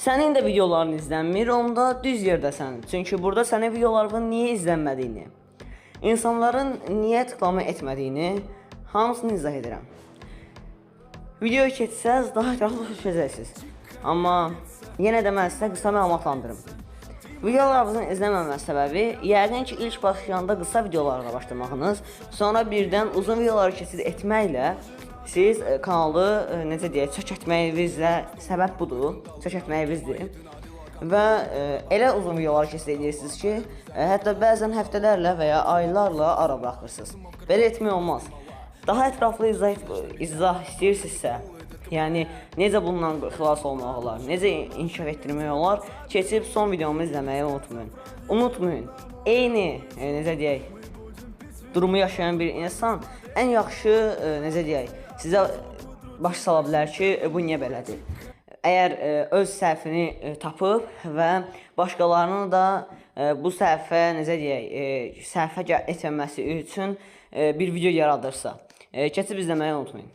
Sənin də videoların izlənmir, onda düz yerdəsən. Çünki burada sənin videolarının niyə izlənmədiyini, insanların niyə tıklama etmədiyini hamısını izah edirəm. Videoya keçsəz daha ətraflı düşəcəksiniz. Amma yenə də mən sizə qısa məlumatlandırım. Videolarınızın izlənməmə səbəbi yəqin ki, ilk başlayanda qısa videolarla başlamağınız, sonra birdən uzun videoları keçid etməklə siz kanalı necə deyək, çökərtməyinizə səbəb budur, çökərtməyinizdir. Və elə uzun videolar keçid edirsiniz ki, hətta bəzən həftələrlə və ya aylarla ara buraxırsınız. Belə etmək olmaz. Daha ətraflı izah istəyirsinizsə, yəni necə bundan xilas olmaq olar, necə inkişaf etdirmək olar, keçib son videomu izləməyi unutmayın. Unutmayın, eyni, necə deyək, durumu yaşayan bir insan ən yaxşı, necə deyək, sizə baş sala bilər ki, bu niyə belədir? Əgər öz səhvini tapıb və başqalarının da bu səhvə, necə deyək, səhvə etməməsi üçün bir video yaradırsa, keçib izləməyi unutmayın.